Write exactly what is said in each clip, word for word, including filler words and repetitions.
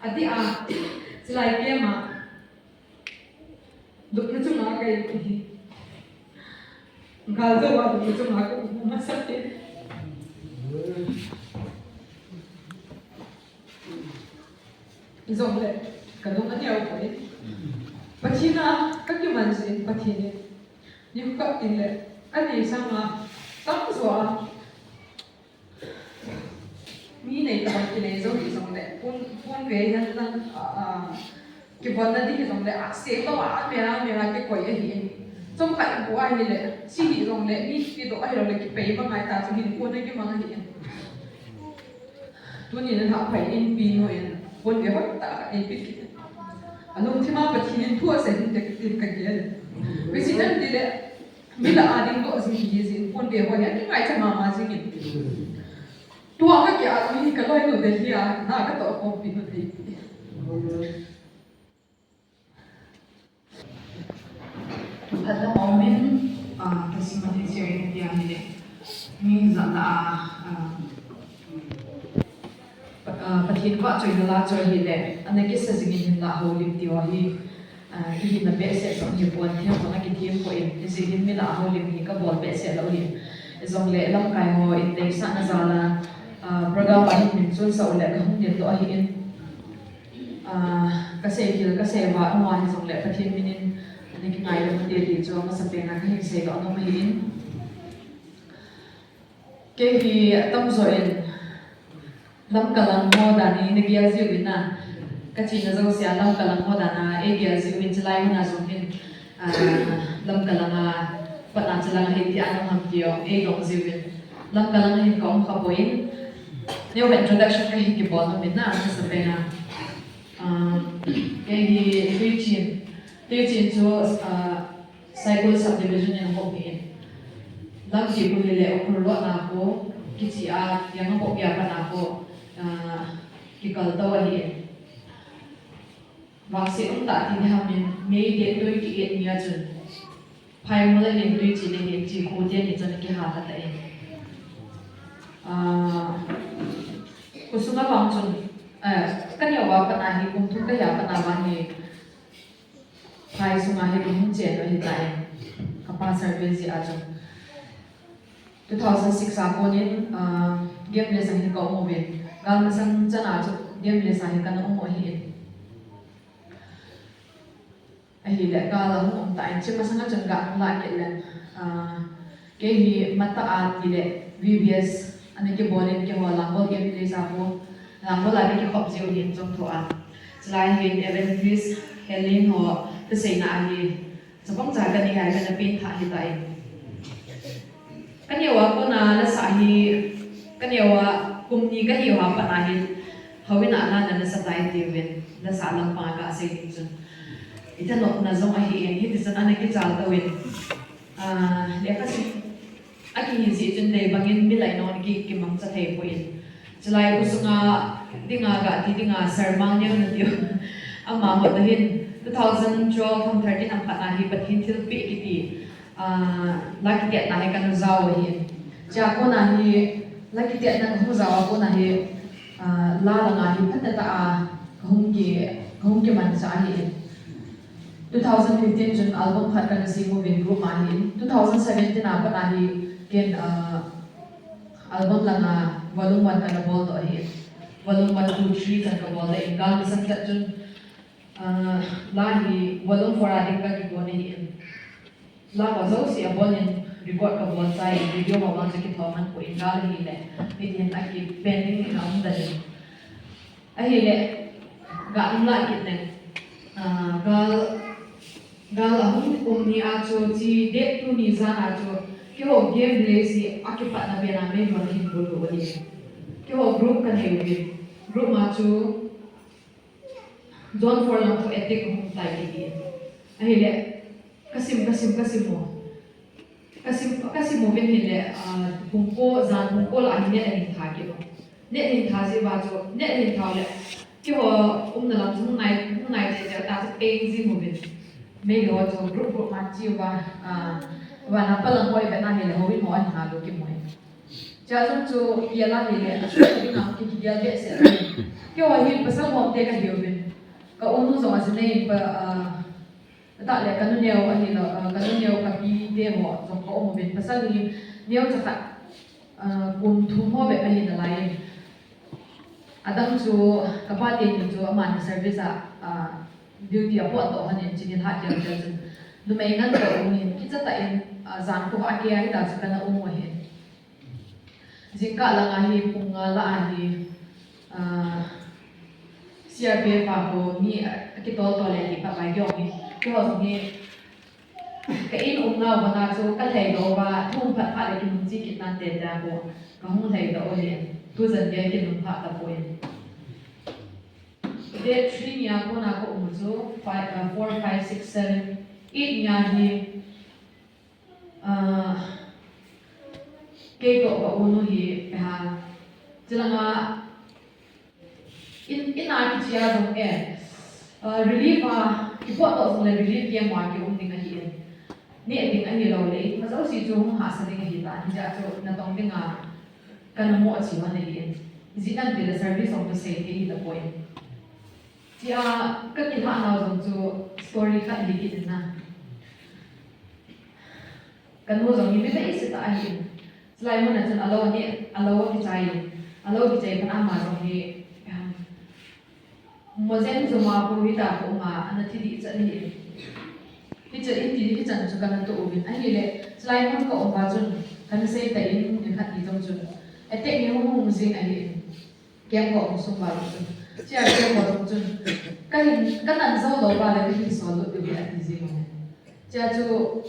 Ati a, chulai kei ma. Lupna chunga ka ipi hi. Gal jo a lupna chunga ka ipi masa te. Jongle, ka lung a neo koi. Pathen a ka kiman jin, Pathen in. Ni ka tin le, ka nei sanga, tam jo a. Mi nei ka bang kinei jo hi jongle, pon, pon ve hihen lang, a, a, kibolna ding hi jongle, a, seng lou a, a mel a, mel a kikoi ahi. Chomkhat ibu ahile, chi hi jongle, mi kidoh ahi jongle, kipei ma ngai ta chu hin pon a kimang ahi. Tuni na lhah phai in pi nu in, pon ve hoi ta ka ei pi kit. A lungthim a Pathen in thu asei hinte ka ti ka gel. President ti le, mi lah a dingdoh jing hi jin, pon ve hoi a, kingai cha mama jing in. Tua ka kia mi ka loi nu Delhi a, na ka toh khompi nu thei. Phatna mong min, ah, testimony sharing tia hile. Mi jat la, ah, Pa-, ah, Pathen vahchoina la chu ahile, ana kisa jingin hinla houlim tiu ahi, ah, ihinna behseh jong hipon, themmo na kithem poi, ijeh hin mi lah a houlim hi kabol behseh lou hi. Ijongle lamkai ho in deisahna jal a, ah, program a hin min chonsah u le kahung nit lou ahin, ah, kasei thil, kasei va, ama hijongle Pathen min in ana kingaidam ute ti chu amasapen a kahin sei lou nom ahin. Kei hi atamjo in Lamka lang ho dan in nagel jiu vin a. Kachena jousea Lamka lang ho dan a, eigel jiu vin chulai mun a jong hin, ah, Lamka lang a, pat a chulang hi ti a nung ham ti o, eidong jiu vin. Lamka lang hin kaum kha poi. Neo introduction kahin kibol nom in a, amasapen a. Ah, kei hi Tuichin. Tuichin chu, ah, Saikul subdivision in ahung hi in. Lampi khu hile Ukhrul lona khu, kichi a, Yangapokpi a pat a khu, ah, kikal to ahi in. Vangset um tah ti ding ham in, May date twenty-eight ni a chun. Phaimol a hin Tuichin a hin, chi khu te ni chun kihal kha ta in. Ah, khosunga vang chun, eh, kaneo a pat a hi, kum thum kahi a pat a vang hi, Phai sunga hi kahung chen u ahitai. Kapa service jeh a chun. Two thousand six a konin, ah, game list a hi kaum uvin. Gal masang chan a chu game list a hi kana um u ahin. Ahile gal ahung um tan. Chi masang a chun ga hung la kit len. Ah, Kei hi matah a tile V B S ana kibol in keiho Langbol game place a khu, Langbol a kikhop jiu hin chomthu a. Chulai hin evangelist Helen ho thuseina a hi, chapang cha kanei hai kana pen tha hitai. Kaneo a kona lasa hi, kaneo a kum ni kahiu a pat a hi, houin a lana lasa tai tiuvin, lasa lampang a kasei ding chun. Ithanopna jong ahin, hiti chun ana kichal touvin. Ah, lekhasim, akihi jeh chun dei bangin milai nong ki, kimangcha thei poi. Chulai khosunga dinga gati dinga Sir Mangneona tiu. Amaho toh hin two thousand twelve ham thirteen ham khat a hi Pathen thilpeh kiti, ah, la kitetna hi kana jao ahin. Chua kona hi la kitetna kahung jao a kona hi, ah, la langa hi phatah tah a kahung ki, kahung kimancha ahin. Two thousand fifteen chun album khat kana sem uvin group a hin. Two thousand seventeen a pat a hi ken, ah, album langa volume one kana bol doh ahin. Volume one, two, three chan kabol doh in, gal masang chat chun, ah, la hi volume four a ding kakikon ahin. La ho jouse abol in record kabol chai, video ho vang chu kithoman poi, gal hile, hitin akipending in aum dan in. Ahile, ga um la kit leng. Ah, gal, gal ahung um ni a chu, chi date two ni jan a chu, keiho game place hi akipatna pen a main road hin bol u ahi. Keiho group kanei uvin. Group a chu zone four lang khu attack hung tai kiti. Ahile, kasim, kasim, kasim u. Kasim, kasim uvin hile, ah, pung ko, jan pung ko lah a hi net ahin tha kit u. Net ahin tha jiu va chu, net ahin tha u le, keiho umna lam chu hung nai, hung nai cheh cheh ta chu peng jing uvin. Meilhei ho chu group group ma chiu va, ah, vana palang hoi vena hile, houin ho ahin hal u kimu in. Cha jong chu kiala hile, asu dinga ki kial behseh. Keiho hi pasal hom te kahiuvin. Ka unu jong aji nei pa, ah, tah le ka nuneo ahilou, ah, ka nuneo ka pi te ho jong ka um uvin. Pasal hi neocha khat, ah, kum thum ho bep ahi nalai. Adang chu kapa teni chu aman service a, ah, duty a potdoh hon in chini lha kial kial chun. Numei ngan ka um in, kicha tah in, ah, jan ko a ke ahi ta chu kana um u ahi. Jingkah langa hi pung nga lah a hi, ah, C R P F a ho mi, ah, kitol tol le ti phat lai jong hi, keiho jong hi, ka in umnau vanga chu ka lhaidoh uva, thu phat phat le kinung chi kit nante tia ho, ka hung lhaidoh u ahi, tujan gei kinung phat tapoi. Date three nia kona ka um chu, five, ah, four, five, six, seven, eight nia hi, Ah, kei toh ka unu hi, eh, ha, chulanga in, in a kichia jong e, ah, relief a, kipotdoh jong le relief camp a kium ding ahi in. Neh ding ahilou le, ima jouse chu hung hahsa ding ahi ta, hijeh a chu natong dinga kana mo a chi hon ahi in. Ijeh inem itile service jong chu sei thei hita poi. Chia ka kilhah nau jong chu story khat hi kit in na. Ka nu jong hi mi behseh tah ahi in. Chulai mun a chun alou ni, alou kichai in. Alou kichai phat ama jong hi, um, mojen joma pu hita pu ma ana thi dih chan ahi in. Hichan in ti hichan chu kana toh uvin. Ahile, chulai mun ka um uva chun, kana sei ta in, ni khat ni jong chun. Attack hi hung hung jing ahi in. Camp ho hung sung uva chun. Chia camp ho jong chun. Ka hin, ka nan jou lou uva le, ka hin sol lut diu ahi ati jing u. Chia chu,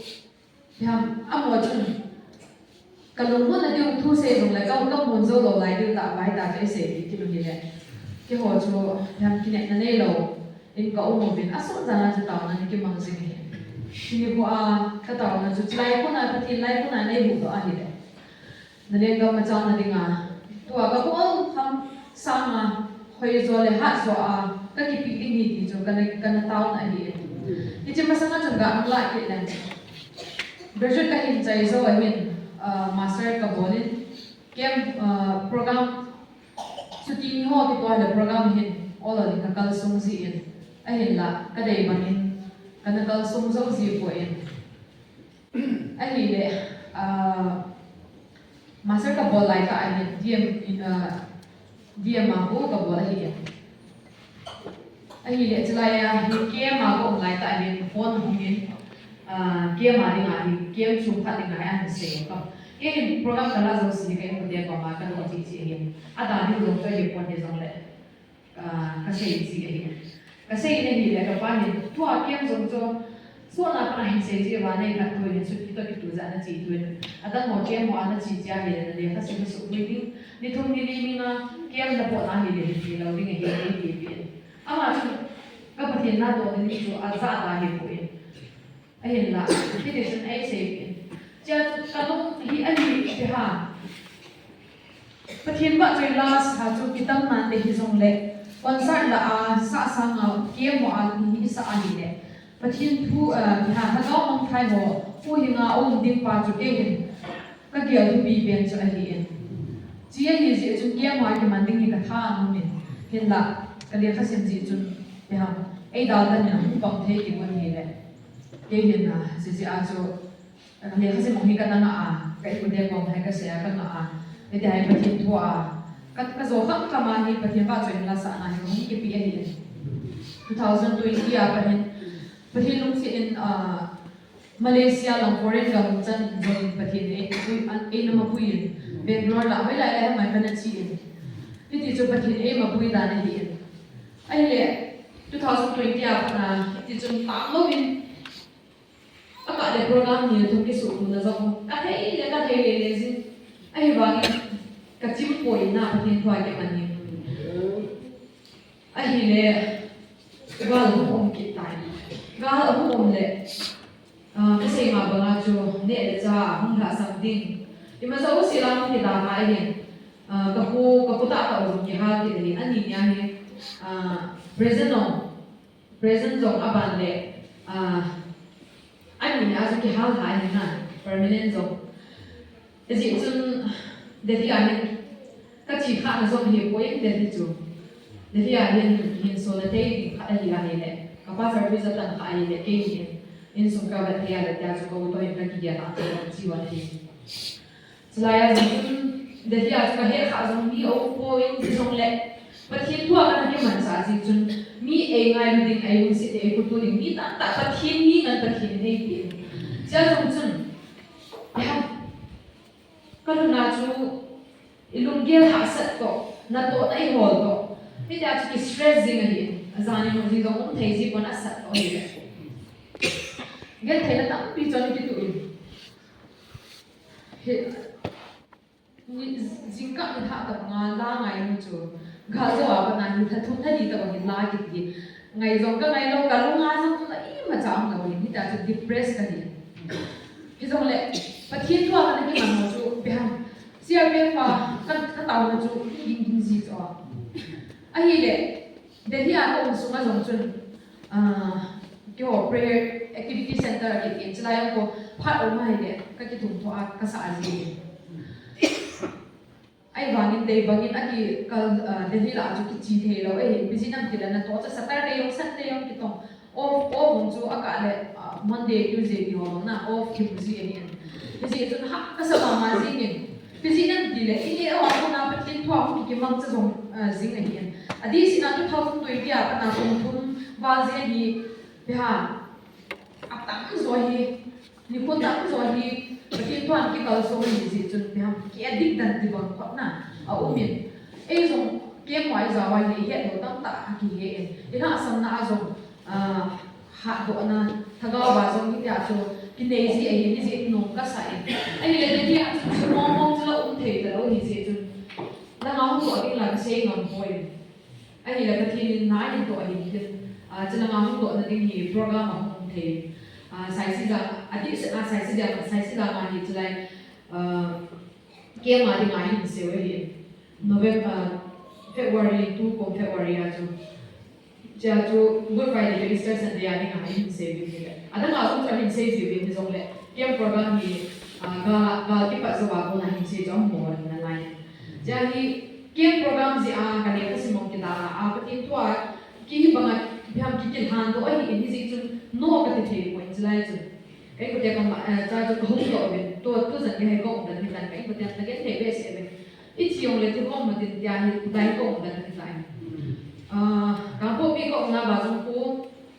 Hiam, amaho chun, ka lungmonna diu thu sei jong le, ka, ka mun jou lou lai diu tah vai tah chu eisei ding kit u hile. Keiho chu, hiam kinepna neilou in ka um uvin, asun jan a chu taona nei kimang jing ahi. Tuni bou a, ka taona chu, chulai kona, Pathen lai kona nei huhdoh ahile. Na lenggam machal na dinga, tua ka bol kham sanga, hoi jo le hat jo a, ka kipe ding ahi ti chu kana, kana taona ahi. Hiche masanga chun ga hung lah kit leng. Graduate ka hin chai jou ahin, ah, master ka bol in, camp, ah, program, chuti ni ho kitoh le program hin, ol ol in ka kalsung ji in, ahinla, ka dei bang in, kana kalsung jou ji poi. Ahile, ah, master ka bol lai tah ahin, D M, ah, D M a pu ka bol ahi. Ahile, chulai a hi camp a ka um lai tah ahin, phone hung in, ah, camp a dinga hi, camp chung phat dinga hi ahin sei ka. Kei hin program ka lah jouse hi ka inkote koma ka doh cheh cheh ahin. Adan ding jong chu ahi pon hijongle. Ah, ka sei ji ahi. Ka sei in ahile, ka pa hin, tua camp jong chu, sot na pa hin sei ji uva nei khat thu hin, sut kitoh kitoh jeh a na che thu hin. Adang ho camp ho a na che che ahile, na lekha sim suhboi ding. Ni thum ni li ni nga, camp na pot na ahile, hin ti lou ding ahi, ei ti pi. Ama chu, ka Pathen na toh ding chu, aja ta ahi poi. Ahinla, hiti chun eisei in. Chia chu ka lung hi ahi ti ha. Pathen vahchoi la sa chu kitam nante hijongle, concert la a sa sanga camp ho a hi sa ahile. Pathen thu, ah, ha, Lhagao Mangthai ho, u hi nga um ding pa chu kei hin. Ka gel thupi pen chu ahi in. Chia hi jeh chun camp a kiman ding hi ka tha aum in. Hinla, ka lekha sim jeh chun, ti ha. Ei dal tan in ahung pang thei kit un ahile. Kei hin, ah, jeh jeh a chu, lekha sim hi ka na ngah a, ka inkote kom hai ka sei a ka ngah a. Hiti hai Pathen thu a. Ka, ka jo kham kham a hi Pathen vahchoi la sa na hi hung kipe ahi in. Two thousand twenty a Pathen, Pathen lungset in, ah, Malaysia lang foreign gam chan in jong Pathen in ei, ei, eina mapui in, Bangalore la, hoilai lai hamai kana che in. Hiti chu Pathen in ei mapui dan ahi in. Ahile, two thousand twenty a pat na, hiti chun tang lou in, akah le program ni thum kisuh na jong, ka thei le, ka thei le le jin. Ahivangin, ka chim poi na Pathen thu a kiman in. Ahile, gal hung um kit tai. Gal hung um le, ah, ka sei ma banga chu neh le chah hung lhahsam ding. Ima jouse la hung kidang ahin, ah, ka pu, ka pu tah tah u jong kihal kit ahi. Ani nia hi, ah, present jong, present jong aban le, ah, ani nia chu kihal lha ahi na, permanent jong. Hijeh chun, Delhi a hin kache khana jong ahipoi, Delhi chu. Delhi a hin, hin so na thei ding khat ahi ahile, ka pastor pu jatan kha ahile, kei hin insung ka vet thei ahile, tia chu ka u toh hin ka kigel a, ka che vat thei. Chulai a jong chun, Delhi a chu ka he kha jong mi aumpoi, hijongle Pathen thu a kana kimanchah jeh chun, mi eingailu ding, eilungset, eikhoto ding, mi tamtah Pathen mi ngen Pathen in eipeh in. Chua jong chun, ka lhun a chu, ilunggel hahsat toh, natohna ihol toh, hitia chu ki stress jing ahi, ajan imu jing jong um thei ji pon, asat toh ahile. Gentheina tampi chun kituh in. Hi, ni, jingkah nilhah tabang a la ngai nu chu, gal jou a pat na hi lha thum lha li tabang hi la kiti. Ngai jong ka ngai lou, ka lung a jong na imacha um lou, hitia chu depress kahi. Hijongle, Pathen thu a kana kiman ho chu, ipi ham, C R P F a ka, ka taona chu, ging ging ji chu a. Ahile, Delhi a ka um sunga jong chun, ah, keiho prayer activity center kiti in, chulai a kho phat um ahile, ka kithum tho a ka sah ji. Ahivangin dei bangin aki kal, ah, Delhi la chu kiche thei lou, eh, ipi jeh ham itile natoh cha Saturday jong, Sunday jong kitong. Off, off jong chu akah le, ah, Monday, Tuesday ti ho jong na off kimu ji ahin. Hijeh chun ha ka sa mama jingin. Ipi jeh ham itile, ineo a kona Pathen thu a hung kikimangcha jong, ah, jing ahin. Adeh seh na two thousand twenty a pat na kum thum val jeh hi, ipi ham, atamjo hi, nikho tamjo hi, Pathen thu a kikalson ahi jeh chun, ipi ham, ki addict dan ti bang khat na aum in. Ei jong camp a ijao a hi, ihet lou tamtah akihe in. Ilhahsamna a jong, ah, hatdohna, lhagao a jong hitia chu kinei ji ahi, hijeh in nom kasa in. Ahile Delhi a chu mong mong chu la um thei talou ahi jeh chun, langa hung doh ding la kasei ngam poi. Ahile Pathen in na ahin doh ahin, ah, chulanga hung dohna ding hi program ahung um thei. Ah, Saisija, adeh seh a Saisija, Saisija ma hi chulai, ah, camp a dinga ahin seiu ahi. November, February, tukum February a chu. Chua chu Good Friday le Easter Sunday a dinga ahin seiu ahi. Adang a jong chu ahin sei jiu ahi jongle, camp program hi, ah, gal, gal kipat jou a kona ahin sei chu amaho ahi nalai. Chua hi camp program jeh a ka lekha sim jong kidalha a, Pathen thu a kei hi banga ipi ham kikilhan doh ahi in, hijeh chun no kati thei poi chulai chun. Ka inkote koma, eh, chua chu kahung doh uvin, tu, tujan gei hi ka umdan hitan, ka inkoten ana genthei behseh uvin. Ithi jongle thi khom matin tia hi, tua hi ka umdan hitan. Ah, Kangpokpi ka umna uva jong kho,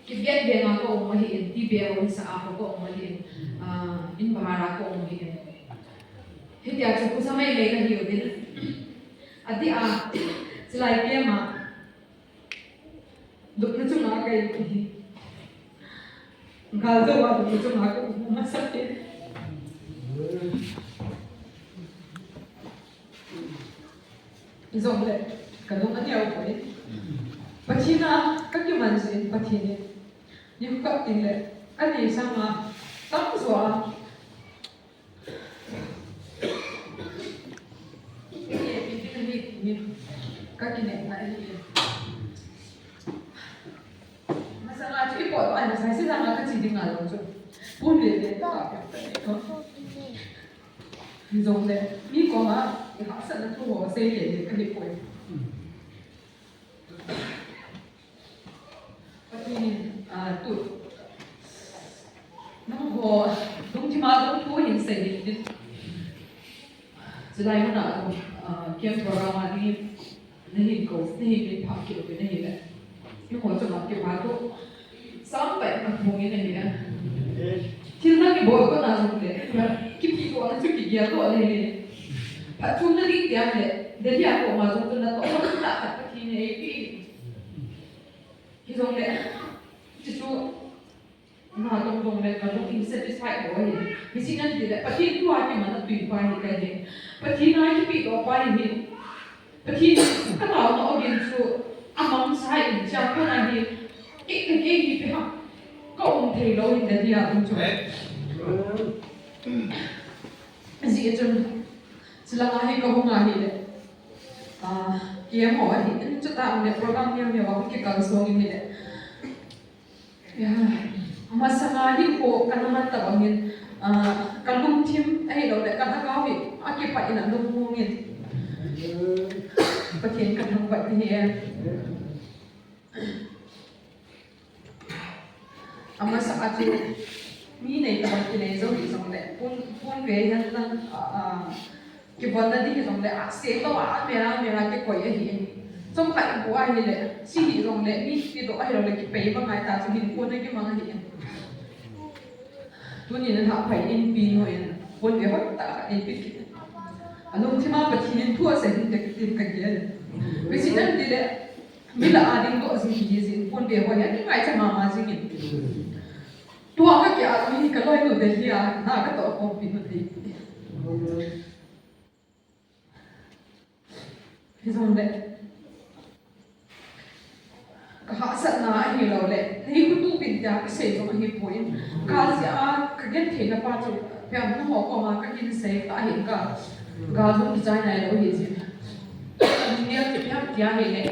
kipget veng a ka um ahin, ti be a um sa a ka um ahin, ah, in bahar a ka um ahin. Hitia chu khosa mai mai kahiu vin. Adeh a, chulai camp a, lupna chunga ka um ahi. Gal jou a lupna chunga ka um masa e. Jongle, ka lung aneo poi. Pathen a ka kiman jeh in Pathen in, nikho kap teng le, ka nei sanga tamjo a ka kinepna ahi. Masanga chu i pot a, masai se langa ka che ding a jong chu. Pum le le ta. Jongle, mi koma i hahsatna thu ho sei le le ka hi poi. Pathen in, ah, tu. Nangho, lungthim a jong thu hin sei ding tin. Chulai mun a, ah, camp program a ding, nahin kou, nahin min phah kit u nahi le. Eiho chunga kipah thu. Sam pai ka hung in ahi a. Thil na kibol ko na jong le. Kipi ko na chu kigel ko le. Phatchomna ding tia le. Delhi a ko ma jong tu na to ko ta ka thi ne pi. Hijongle, chuchu, natong jongle, kalung in satisfied bou ahi. Hiche nan tile, Pathen thu a kiman a tui pa hi kahi. Pathen a kipedoh pa hi. Pathen, ka taona ogin chu, amangsa in, chua kona hi, kei, kei, kei hi ipi ham, ka um thei lou hin Delhi a um chu. Ajeh chun, chulanga hi ka hung ahile. Ah, kei amaho ahi, in chuti le program neo neo a hung kikalsong in ahile. Ya, masanga hi ko ka na man tabang in, ah, ka lungthim ahilouleh, ka lhagao hi, Akipah in alung mong in. Pathen kathangvah in ahi e. Amasa a chu mi nei tah a kinei jou hih jongle, pon, pon ve hen lang, a, a, kivon na ding hih jongle, a, seng lou a, a mel a, mel a kikoi ahi e. Chomkhat ibu ahile, si hih jongle, mi kidoh ahilou le, kipei bang ngai ta chu hin pon na kimang ahi e. Tuni na hah phai in pi nu in, pon ve hoi tah a ei pi kit. Alungthim a Pathen in thu asei hin te kitin ka gel. President ti le, mi lah a ding doh jing hi jin, pon ve hoi a, ki ngai cha mama jing in. Tua ka kia mi ka loi nu de hi a, na ka toh khom pi nu de. Hijongle, ka hahsatna ahilou le, nei khutu bin tia ka sei jong ahi poi. Ka jeh a, ka genthei na pa chu, pem na ho koma ka kin sei ta ahi ka, ga jong kichai nai lou hi jin. Ka ding nia chu pem tia hi le,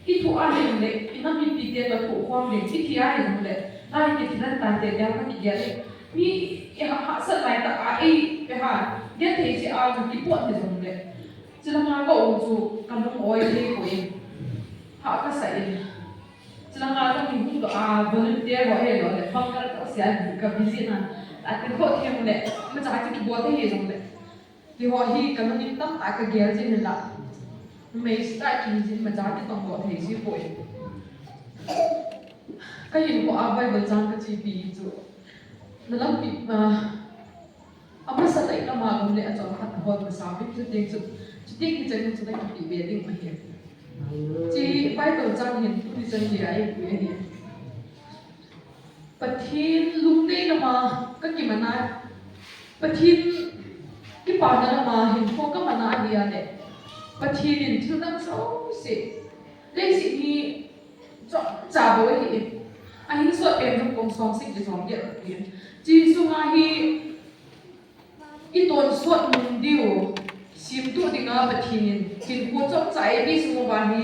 i thu ahi le, i nam i pi te ka thu khom le, i thi ahi le, na i ki thi nan ta te tia ka ki gel le. Mi i ha, hahsat lai ta a, ei, pe ha, genthei jeh a, ka kipot hi jongle. Chulanga ka um chu ka lung oi thei poi. Ha ka sa in. Chulanga ka mi hung doh a volunteer ho ahilou le, bang ka toh sia ka busy na. Atin ho thei le, imacha chu kibol thei hi jongle. Ti ho hi ka lungin tamtah ka gel jin la. Numei sita ki jin imacha kitong doh thei ji poi. Ka hinkho a Bible chang ka chepi chu. Na lampi, ah, Amasa lai lama lum le achom khat ahol masa bik chu teng chu, chu teng hi chang chu na kipe be ding ahi. Chi Bible chang hin tuni chan hi a ei pui ahi. Pathen lungdei lama ka kimang a, Pathen kipana lama hinkho ka mang a ahi a le, Pathen in thil dang jouse, leiset hi chomcha bou ahi. Ahin sot pen jong kum som sagi som get ahi. Chi sunga hi i tonsot mun diu, simtuh dinga Pathen in, hinkho chomcha eipeh sung uva hi,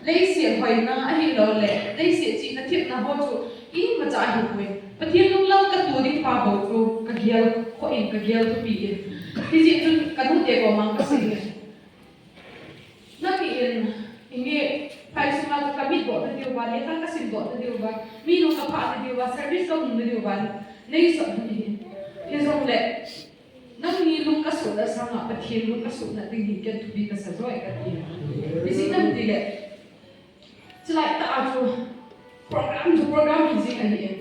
leiset hoina ahilou le, leiset chihna thepna ho chu imacha ahipoi. Pathen lunglam ka tu ding pa bou chu, ka gel khoh in, ka gel thupi in. Hijeh chun ka nute koma ka sei in. Nangni in, inge, phai sunga chu ka mit doh na diu va, lekha ka sim doh na diu va, mi nung ka phah na diu va, service ka hung na diu va, nei sot na hi. Hijongle, nangni lung ka suhna sanga, Pathen lung ka suhna ding hi ken thupi ka sa joi ka ti. Ijeh inem itile, chulai tah a chu, program chu program hi jing ahi e.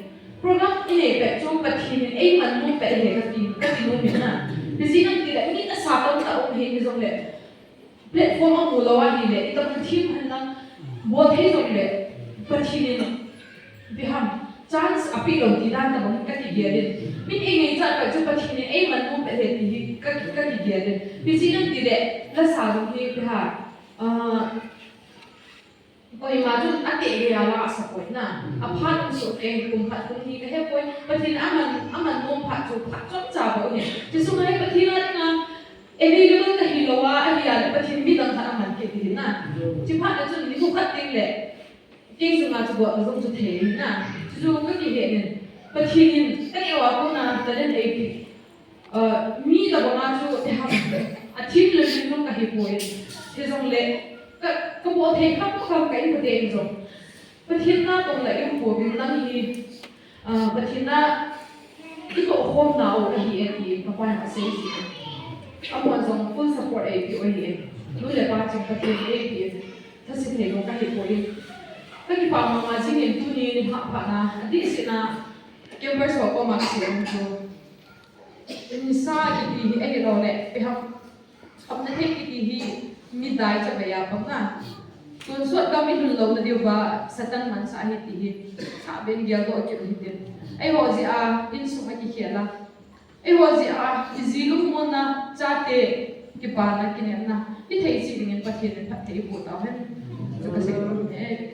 Program i nei pet chu Pathen in eiman nom pet ahi kati, kati nom in na. Ijeh inem itile, mi asa tamtah um ahi hijongle, platform amu lou ahile, itobang thim hen lang bol thei jongle, Pathen in, ipi ham, chance apeh lou ti dan tobang kati gel in. Min ei ngaichat pet chu Pathen in eiman nom pet ahi ti hi ka, kati gel in. Ijeh inem itile, lasa jong hi ipi ham, ah, Koima chun ateh geiya la asapoi na. Aphat um soh teng kum khat kum ni kahe poi. Pathen in aman, aman nom phat chu phat chomcha bou ahi. Chuche sunga hi Pathen a dinga available kahi lou a, ahi a le Pathen midang khat aman kit ding na. Chuphat le chun nikho khat teng le kei sunga chu bol jong chu thei na. Chu chu kakihe in. Pathen in kaneo a kona talent eipeh. Ah, mi tabang a chu, eh, ham, athim le min jong kahi poi. Hijongle, ka, kabol thei kham kham ka in pate in jong. Pathen natong la in pouvin nang hi, ah, Pathen a itoh khom nau ahi e ti, ka pa in asei ji. Amahon jong full support eipeh u ahi e. Nu le pa chun Pathen eipeh in. Thase thei lou kahi poi. Kakipah mama jing in tuni ni hah phat na, adih seh na, campers ho koma kisei um chu. Nisa kiti hi ahilou le, ipi ham, hamna thei kiti hi midai chavei a pang na. Tonsot gam ilhun louna diuva, Satan mansa ahi ti hi. Sabeh in geldoh kit u hitin. Eiho jeh a, insung akikhel a. Eiho jeh a, iji lungmonna, chate, kipana, kinepna. Hithei cheh dingin Pathen in phatthei eiboh tauhen. Chu kasei nom e.